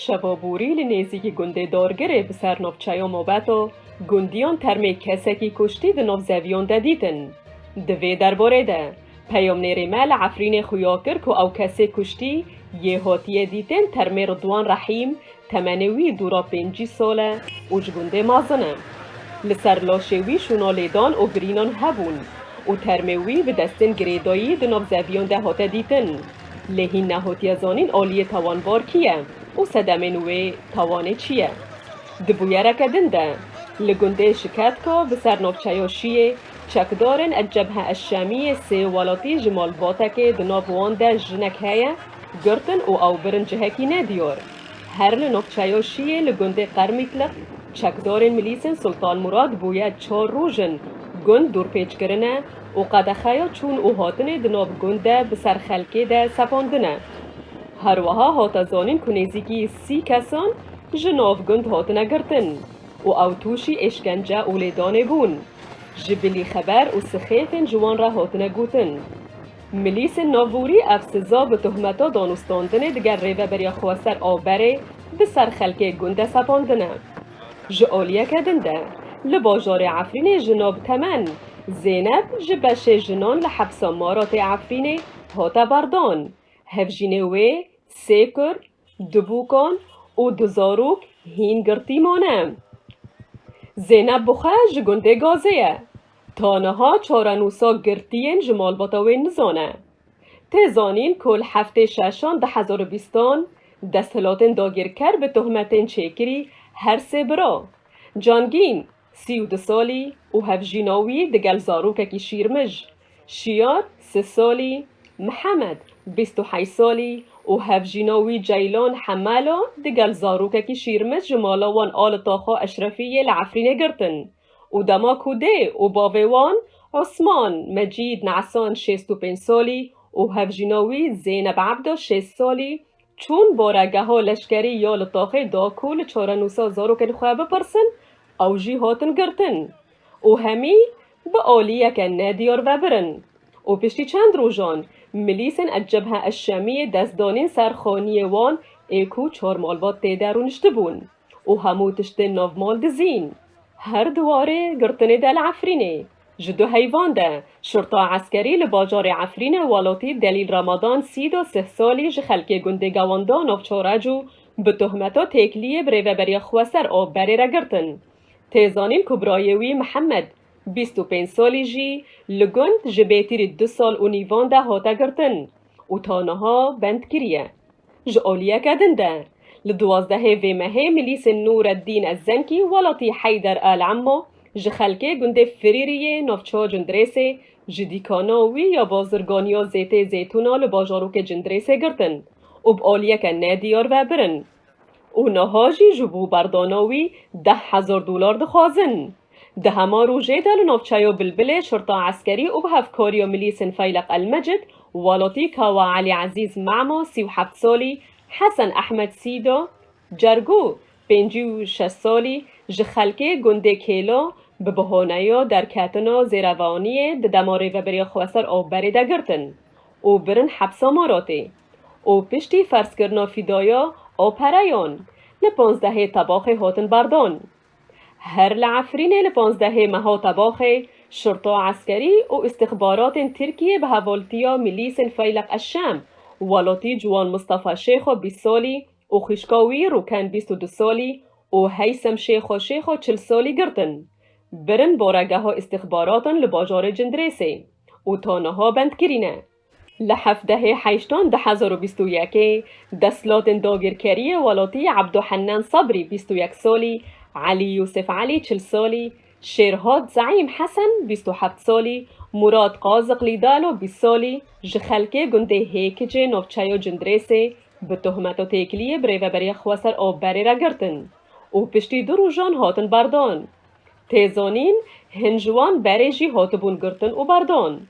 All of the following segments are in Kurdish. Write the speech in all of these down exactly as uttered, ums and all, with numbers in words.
Şeva borî li nêzîkî gundê Dargirê bi ser navçeya Mabeta gundiyan termê kesekî kuştî di nav zeviyan de dîtin. Di vê derbarê de, peyamnêrê me li Efrînê xuya kir ku ew kesê kuştî yê hatiye dîtin termê Ridwan Rehîm, temenê wî dûra pêncî sal e û ji gundê mezin e. Li ser laşê wî şûna lêdan û birînan hebûn û termê wî bi destên girêdayî di nav zeviyan de hate dîtin. Lê hîn nehatiye zanîn aliyê tawanbar kî ye û sedemên wê tawanê çi ye. Di bûyereke din de, li gundê Şiketka bi ser navçeya Şiyê, çekdarên El Cebhe El Şemiyê sê welatî ji malbatekê di nav wan de jinek heye, girtin û ew birin cihekî nediyar. Her li navçeya Şiyê li gundê Qermîtliq, çekdarên milîsên Sultan Murad bûye çar roj in gund dûrpêç kirine û qedexeya çûn û hatinê di nav gund de bi ser xelkê de sepandine. Her wiha hate zanîn ku nêzîkî sî kesan ji nav gund hatine girtin û ew tûşî êşkence û lêdanê bûn. Ji bilî xeber û sixêfên ji wan re hatine gotin. Milîsên navborî ev siza bi tohmeta danûstandinê digel Rêveberiya Xweser a berê bi ser xelkê gund de sepandine. Ji aliyeke din de, li bajarê Efrînê jina bi temen Zeynep ji beşê jinan li hepsa Maratê Efrînê hate berdan. Hevjînê wê sê kur, du bûkan û du zarok hîn girtî mane. Zeynep bi xwe ji gundê Gazê ye. Ta niha çarenûsa girtiyên ji malbata wê nizane. Tê zanîn ku li heftê şeşan du hezar û bîstan desthilatên dagirker bi tohmetên çêkirî her sê bira, Cangîn, sî û du salî û hevjîna wî digel zarokekî şîrmij, Şiyar, sê salî, Mihemed, bîst û heşt salî û hevjîna wî Ceylan Hemela digel zarokekî şîrmij ji mala wan a li taxa Eşrefiyê li Efrînê girtin û dema ku dê û bavê wan Osman Mecîd Nesan şêst û pênc salî û hevjîna wî Zeyneb Ebdo şêst salî çûn baregeha leşkerî ya li taxê da ku li çarenûsa zarokên xwe bipirsin, ew jî hatin girtin û hemî bi aliyeke nediyar vebirin û piştî çend rojan milîsên El Cebhe El Şemiyê dest danîn ser xaniyê wan ê ku çar malbat tê de rûniştibûn û hemû tiştên navmal dizîn. Her di warê girtinê de li Efrînê, ji du heyvan de, şirta eskerî li bajarê Efrînê welatî Delîl Ramadan Sîdo sih salî ji xelkê gundê Gewanda navça Recû bi tohmeta têkiliyê bi Rêveberiya Xweser a berê re girtin. Tê zanîn ku birayê wî Mihemed, bîst û pênc salî jî li gund ji bêtirî du sal û nîvan de hate girtin û ta niha bend kiriye. Ji aliyeke din de, li duwazdehê vê mehê milîsên Nûreddîn Ezzenkî welatî Heyder El Emmo ji xelkê gundê Firîriyê navça Cindirêsê ji dîkana wî ya bazirganiya zêtê zeytûna li bajarokê Cindirêsê girtin û bi aliyeke nediyar ve birin û niha jî ji bo berdana wî deh hezar dolar dixwazin. Di hema rojê de li navçeya Bilbilê şirta eskerî û bi hevkariya milîsên Feyleq El Mecid, welatî Kawa Elî Ezîz Mema sî û heft salî, Hesen Ehmed Sîdo, Cergo, pêncî û şeş salî, ji xelkê gundê Kêlo bi bahaneya derketina zêrevaniyê di dema Rêveberiya Xweser a berê de girtin û birin hepsa Maratê û piştî ferzkirina fîdaya a pereyan li panzdehê Tebaxê hatin berdan. Her li Efrînê li panzdehê meha Tebaxê şirta eskerî û îstixbaratên Tirkiyê bi hevaltiya milîsên Feyleq Eşşem, welatî Ciwan Mistefa Şêxo bîst salî û xwişka wî Rûken bîst û du salî û Heysem Şêxo Şêxo çil salî girtin. Birin baregeha îstixbaratan li bajarê Cindirêsê û ta niha bendkirî ne. Li hevdehê heştan du hezar û bîst û yekê desthilatên dagirkeriyê welatî Ebdo Hennan Sabrî bîst û yek salî, Elî Yûsif Elî çil salî, Şêrhat Zeîm Hesen bîst û heft salî, Murad Qaziq Lîdalo bîst salî ji xelkê gundê Hêkicê navçeya Cindirêsê bi tohmeta têkiliyê bi Rêveberiya Xweser a berê re girtin û piştî du rojan hatin berdan. Tê zanîn, hin ji wan berê jî hatibûn girtin û berdan.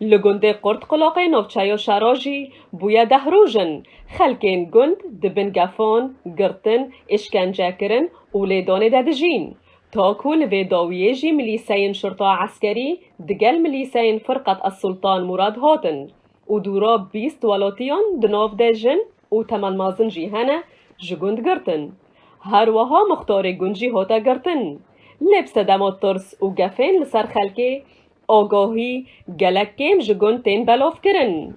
Li gundê Qurtqulaqê navçeya Şera jî bûye deh roj in xelkên gund di bin gefan, girtin, îşkencekirin û lêdanê de dijîn. Ta ku li vê dawiyê jî milîseyên şirta eskerî digel milîseyên Firqet Es-Sultan Murad hatin û dûra bîst welatiyan di nav de jin û temenmezin jî hene, ji gund girtin. Her wiha mixtarê gund jî hate girtin. Lê bi sedema tirs û gefên li ser xelkê agahî gelek kêm ji gund tên belavkirin.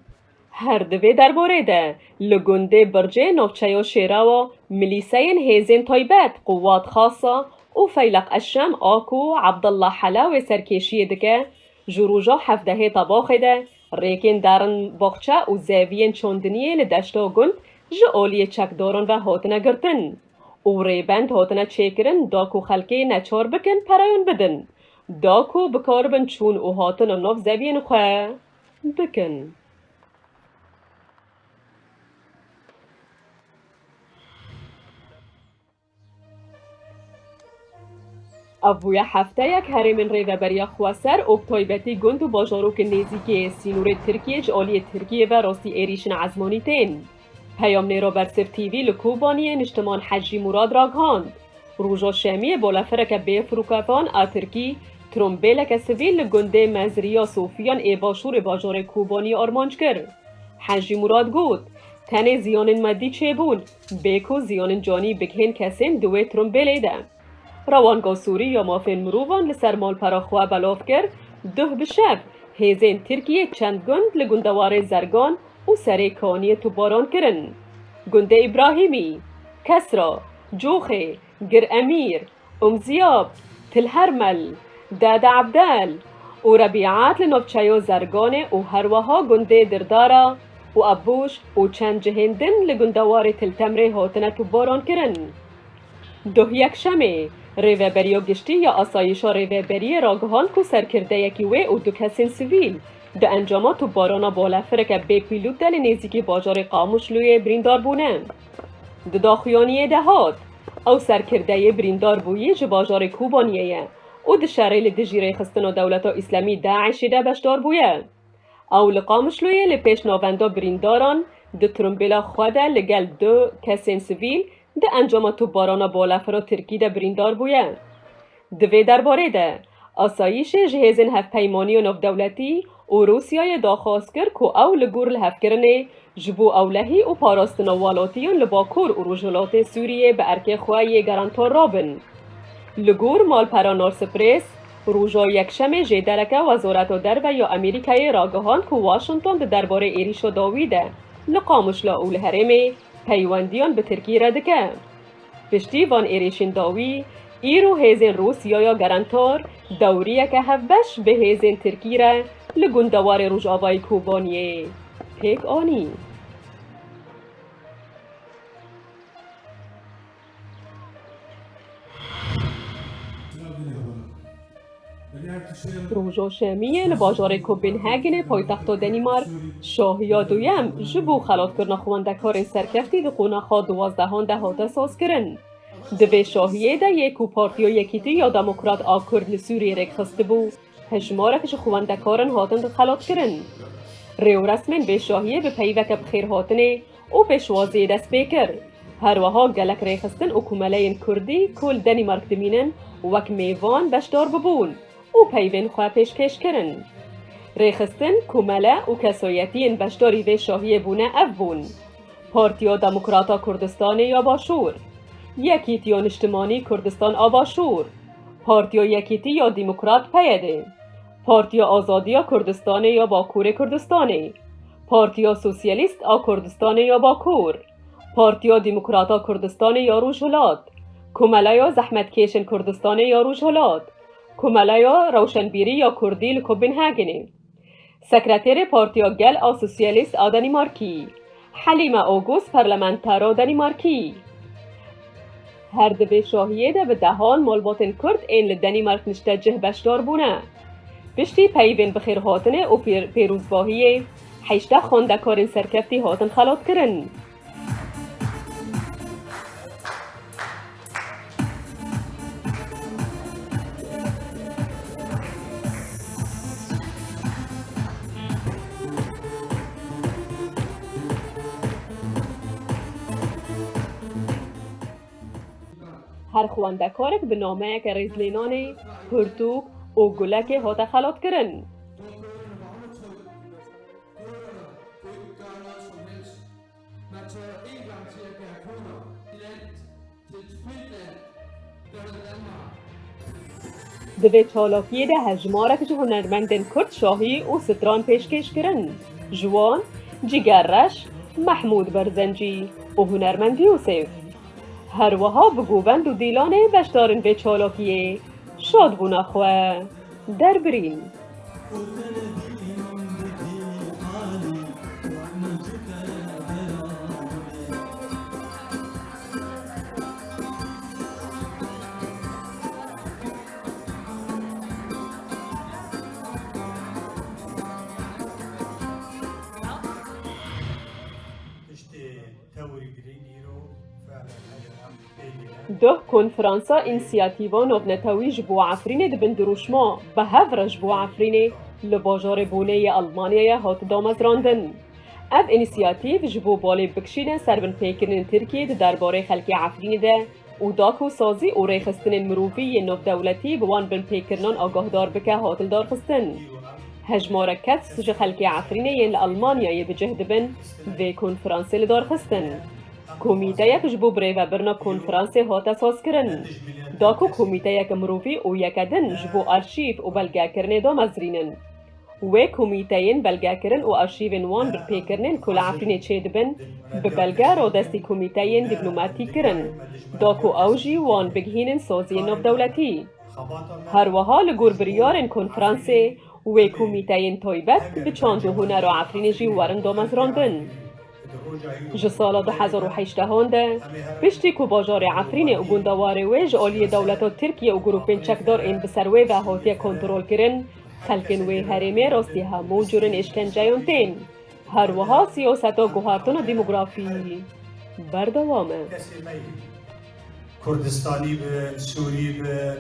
Her di vê derbarê de li gundê Bircê navçeya Şêrewa milîseyên hêzên taybet, Quwat Xasa û Feyleq Eşşem a ku Abdullah Helawê serkêşiyê dike, ji roja hevdehê Tebaxê de rêkên derin baxçe û zeviyên çandiniyê li deşta gund ji aliyê çekdaran ve hatine girtin û rêbend hatine çêkirin da ku xelkê neçar bikin pereyan bidin, da ku bikaribin çûn û hatina nav zeviyên xwe bikin. Ev bûye hefteyek herêmên Rêveberiya Xweser û bi taybetî gund û bajarokên nêzîkê sînorê Tirkiyê ji aliyê Tirkiyê ve rastî êrîşin ezmanî tên. Peyamnêra Bersiv T V li Kobaniyê Niştiman Hecî Murad ragihand. Roja Şemiyê balafireke bê firokevan a Tirkî, trombêleke sivîl li gundê Mezriya Sofiyan ê başûrê bajarê Kobaniyê armanc kir. Hecî Murad got, tenê ziyanên medî çêbûn, bê ku ziyanên canî bigihên kesên di wê trombêlê de. Rewanga Sûrî ya mafên mirovan li ser malpera xwe belav kir, duh bi şev hêzên Tirkiyê çend gund li gundewarê Zergan û Serê Kaniyê topbaran kirin. Gundê Îbrahîmî, Kesra, Coxê, Gir Emîr, Umziyab, Til Hermel, Dede Ebdel û Rebîat li navçeya Zerganê û her wiha gundê Dirdara û Ebûş û çend cihên din li gundewarê Til Temrê hatine topbaran kirin. Duh Yekşemê, Rêveberiya Giştî ya Asayîşa Rêveberiyê ragihand ku serkirdeyekî wê û du kesên sivîl di encama topbarana balafireke bê pîlot de li nêzîkî bajarê Qamişloyê birîndar bûne. Di daxuyaniyê de hat, ew serkirdeyê birîndar bûyî ji bajarê Kobaniyê ye û di şerê li dijî rêxistina Dewleta Îslamî DAIŞê de beşdar bûye. Ew li Qamişloyê li pêş navenda birîndaran di trumbêla xwe de li gel du kesên sivîl di encama topbarana balafira Tirkî de birîndar bûye. Di vê derbarê de, Asayîşê ji hêzên hevpeymaniya navdewletî û Rûsyayê daxwaz kir ku ew li gor lihevkirinê ji bo ewlehî û parastina welatiyan li Bakur û Rojhilatê Sûriyê bi erkê xwe yê gerentar rabin. Li gor malpera Narsiprês, roja Yekşemê jêdereke Wezareta Derve ya Amerîkayê ragihand ku Washington di derbarê êrîşa dawî de li Qamişlo û li herêmê peywendiyan bi Tirkî re dike. Piştî van êrîşên dawî, îro hêzên Rûsyaya gerentar dewriyeke hevbeş bi hêzên Tirkî re li gundewarê rojavayê Kobaniyê pêk anî. Roja Şemiyê li bajarê Kopenhagenê paytexta Denîmark şahiya duyem ji bo xelatkirina xwendekarên serkeftî di qonaxa duwazdehan de hate sazkirin. Di vê şahiyê de yê ku Partiya Yekîtî ya Demokrat a Kurd li Sûriyê rêk xistibû, hejmarek ji xwendekaran hatin xelatkirin. Rêwresmên vê şahiyê bi peyveke bi xêrhatinê û pêşwaziyê dest pê kir. Her wiha gelek rêxistin û komeleyên Kurdî ku li Denîmark dimînin wek mêvan beşdar bibûn û peyvên xwe pêşkêş kirin. Rêxistin, komele û kesayetiyên beşdarî vê şahiyê bûne ev bûn: Partiya Demokrata Kurdistanê ya Başûr, Yekîtiya Niştimanî Kurdistan a Başûr, Partiya Yekîtî ya Demokrat, P Y D, Partiya Azadiya Kurdistanê ya Bakurê Kurdistanê, Partiya Sosyalîst a Kurdistanê ya Bakur, Partiya Demokrata Kurdistanê ya Rojhilat, Komeleya Zehmetkêşên Kurdistanê ya Rojhilat, Komeleya Rewşenbîrî ya Kurdî li Kopenhagenê, Sekreterê Partiya Gel a Sosyalîst a Denîmarkî, Helîme August, parlamentera Denîmarkî. Her di vê şahiyê de bi dehan malbatên Kurd ên li Denîmark niştecih beşdar bûne. Piştî peyvên bi xêrhatinê û pêr-, pêrozbahiyê, hejdeh xwendekarên serkeftî hatin xelatkirin. Her xwendekarek bi nameyeke rêzlênanê, pirtûk û gulekê hate xelatkirin. Naçara ê remziyeke hevûna, Di vê çalakiyê de hejmarek ji hunermendên Kurd şahî û stran pêşkêş kirin. Ji wan Cîger Reş, Mehmûd Berzencî û hunermend Yûsif. Her wiha bi govend û dîlanê beşdarên vê çalakiyê şadbûna xwe derbirîn. Tiştê tewrî girîng îro fehmê heye em pê dîne. Doh konferansa însiyatîva navnetewî ji bo Efrînê di bin dirûşma bi hev re ji bo Efrînê li bajarê Bonê yê Elmanyayê hat damezrandin. Ev însiyatîv ji bo balê bikişîne ser binpêkirinên Tirkiyê di derbarê xelkê Efrînê de û da ku sazî û rêxistinên mirovî yên navdewletî bi wan binpêkirinan agahdar bike hat lidarxistin. Hejmarek kes ji xelkê Efrînê yên li Elmanyayê bi cih dibin vê konferansê lidarxistin. Komîteyek ji bo birêvebirina konferansê hate sazkirin. Da ku komîteyek mirovî û yeke din ji bo arşîv û belgekirinê damezrînin. Wê komîteyên belgekirin û arşîvên wan binpêkirinên ku li Efrînê çêdibin, bi belge radestî komîteyên dîplomatîk kirin, da ku ew jî wan bigihînin saziyên navdewletî. Her wiha li gor biryarên konferansê, wê komîteyên taybet bi çand û hunera Efrînê jî werin damezrandin. Ji sala du hezar û heştehan de, piştî ku bajarê Efrînê û gundewarê wê ji aliyê dewleta Tirkiye û grûpên çekdar ên bi ser wê ve hatiye kontrolkirin, xelkên wê herêmê rastî hemû curên êşkenceyan tên. Her wiha siyaseta guhertina demografî berdewam e. Kesê me yî. Kurdistanî bin, Sûrî bin,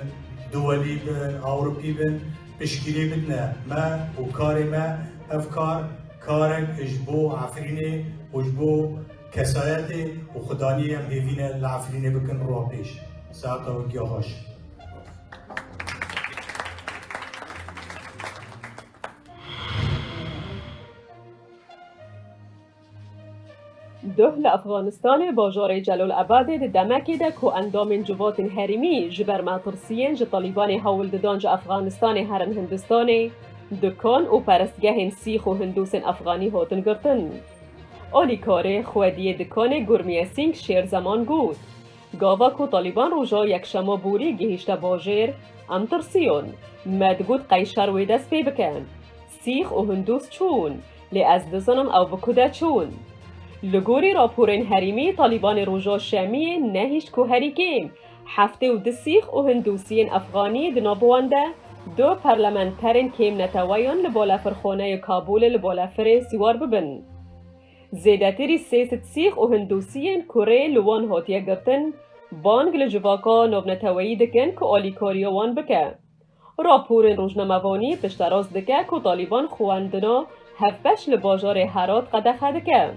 Duwelî bin, Ewropî bin, piştgirî bidine me û karê me. Ev kar, karek ji bo Efrînê û ji bo kesayetê û xudanî em hêvî ne li Efrînê bikin ro pêş. Saeta we giya xweş. Doh li Efxanistanê bajarê Celal Ebadê di demekê de ku endamên civatên herêmî ji ber metirsiyên ji Talîbanê hewl didan ji Efxanistanê herin Hindistanê, dikan û perestgehên Sîx û Hindûsên Efxanî hatin girtin. Alîkarê xwediyê dikanê Gurmiye Sîng Şêr Zeman got, Gava ku Talîban roja Yekşema borî gihîşte bajêr, em tirsiyon. Me digot qey şer wê dest pê bike. Sîx û Hindûs çûn, lê ez dizanim ew bi ku de çûn. Li gorî raporên herêmî, Talîbanê roja Şemiyê nehişt ku herî kêm heftê û du Sîx û Hindûsiyên Efxanî di nav wan de du parlamenterên kêmneteweyan li balafirxaneyê Kabûlê li balafirê sîwar bibin. Zêdetirî sê sed Sîx û Hindûsiyên ku rê li wan hatiye girtin, bang li civaka navneteweyî dikin ku alîkariya wan bike. Raporên rojnamevanî pişterast dike ku Talîban xwendina hevbeş li bajarê Herat qedexe dike.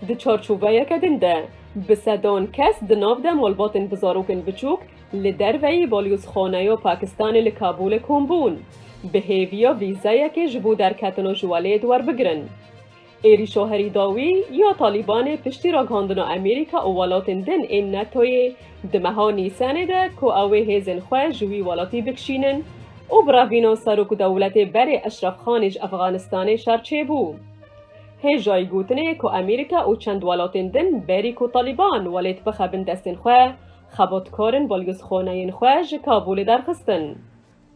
Di çarçoveyeke din de, bi sedan kes di nav de malbatên bi zarokên biçûk li derveyî balyozxaneya Pakistanê li Kabûlê kom bûn, bi hêviya vîzeyekê ji bo derketina ji welêt werbigirin. Êrîşa herî dawî ya Talîbanê piştî ragihandina Amerîka û welatên din ên netoyê di meha Nîsanê de ku ew ê hêzên xwe ji wî welatî bikişînin û bi revîna serok dewletê berê Eşref Xanî ji Efxanistanê şer çêbû. Hêjayî gotinê ku Amerîka û çend welatên din berî ku Talîban welêt bixe bin destên xwe, xebatkarên balyozxaneyên xwe ji Kabûlê derxistin.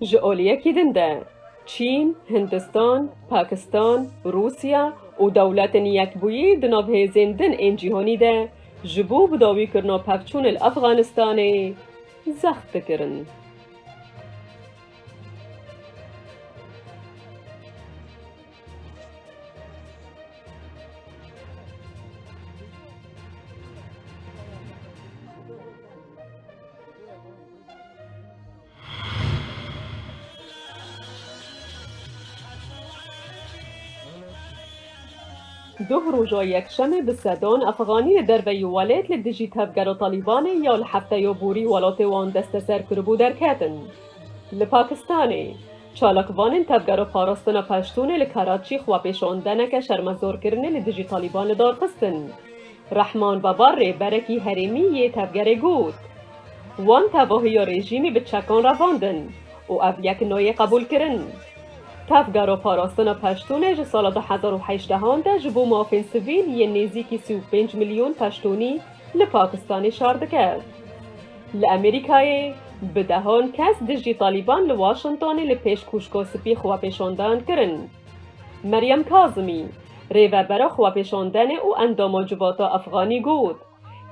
Ji aliyekî din de, Çîn, Hindistan, Pakistan, Rûsya û Dewletên Yekbûyî di nav hêzên din ên cîhanî de ji bo bidawîkirina pevçûnê li Efxanistanê zext dikirin. Duh roja Yekşemê bi sedan Efxanî li derveyî welêt li dijî tevgera Talîbanê ya li hefteya borî welatê wan desteser kiribû derketin. Li Pakistanê, çalakvanên tevgera parastina Paştûnê li Karaçî xwepêşandeneke şermezarkirinê li dijî Talîban li dar xistin. Rehman Babar rêberekî herêmî yê tevgerê got, Wan tevahiya rejîmê bi çekan revandin û ev yek nayê qebûlkirin. Tevgera parastina Peştûnê ji sala du hezar û heştehan de ji bo mafên sivîl yên nêzîkî sî û pênc milyon Peştûnî li Pakistanê şer dike. Li Amerîkayê bi dehan kes dijî Talîban li Washingtonê li pêş Koşka Spî xwepêşandan kirin. Meryem Kazimî, rêvebera xwepêşandanê û endama civata Efxanî got,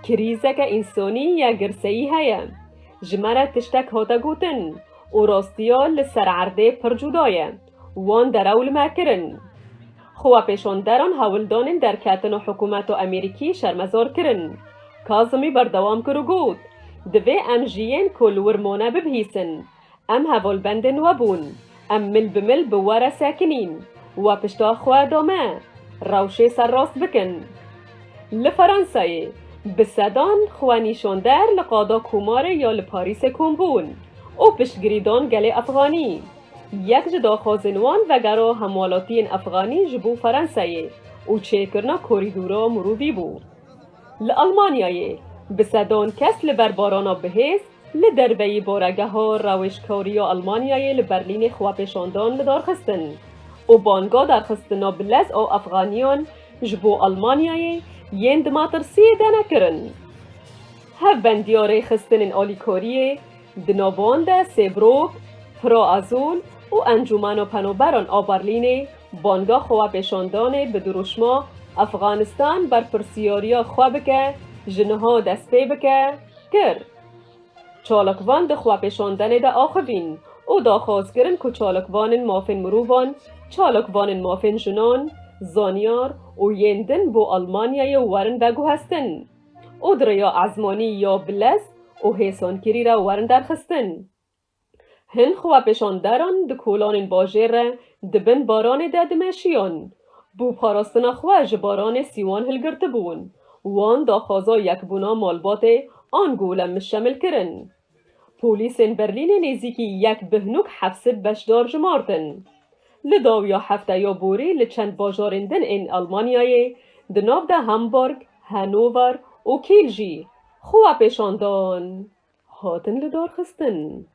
Krîzeke însanî ya girseyî heye. Ji me re tiştek hate gotin û rastiya li ser erdê pir cuda ye. Wan derew li me kirin. Xwepêşanderan hewldanên derketina hikûmeta Amerîkî şermezar kirin. Kazimî berdewam kir û got, Divê em ji yên ku li wir mane bibihîsin. Em hevalbendên we bûn. Em mil bi mil bi we re sekinîn. We pişta xwe da me. Rewşê serrast bikin. Li Fransayê bi sedan xwenîşander li qada komarê ya li Parîsê kom bûn û piştgirî dan gelê Efxanî. Yek ji daxwazên wan vegera hemwelatiyên Efxanî ji bo Fransayê û çêkirina korîdora mirovî bû. Li Almanyayê bi sedan kes li ber barana bihêz li derveyî baregeha rewêjkariya Almanyayê li Berlînê xwepêşandan li dar xistin û banga derxistina bi lez a Efxaniyan ji bo Almanyayê yên di metirsiyê de nekirin. Hevbendiya rêxistinên alîkariyê, di nav wan de Sêbrok, Pro Azûl û Encûmena Penaberan a Berlînê, banga xwepêşandanê bi dirûşma Efxanistan berpirsiyariya xwe bike, ji niha dest pê bike, kir. Çalakvan di xwepêşandanê de axivîn û daxwaz kirin ku çalakvanên mafên mirovan, çalakvanên mafên jinan, zanyar û yên din bo Almanyayê werin veguhestin û di rêya ezmanî ya bilez û hêsankirî re werin derxistin. Hin xwepêşanderan di kolanên bajêr re di bin baranê de dimeşiyan. Bo parastina xwe ji baranê sîwan hilgirtibûn. Wan daxwaza yekbûna malbatê ango lemiş şemil kirin. Polîsên Berlînê nêzîkî yek bihnûk heft sed beşdar jimartin. Li dawiya hefteya borî li çend bajarên din ên Almanyayê, di nav de Hamburg, Hanover û Kiel jî xwepêşandan hatin lidarxistin.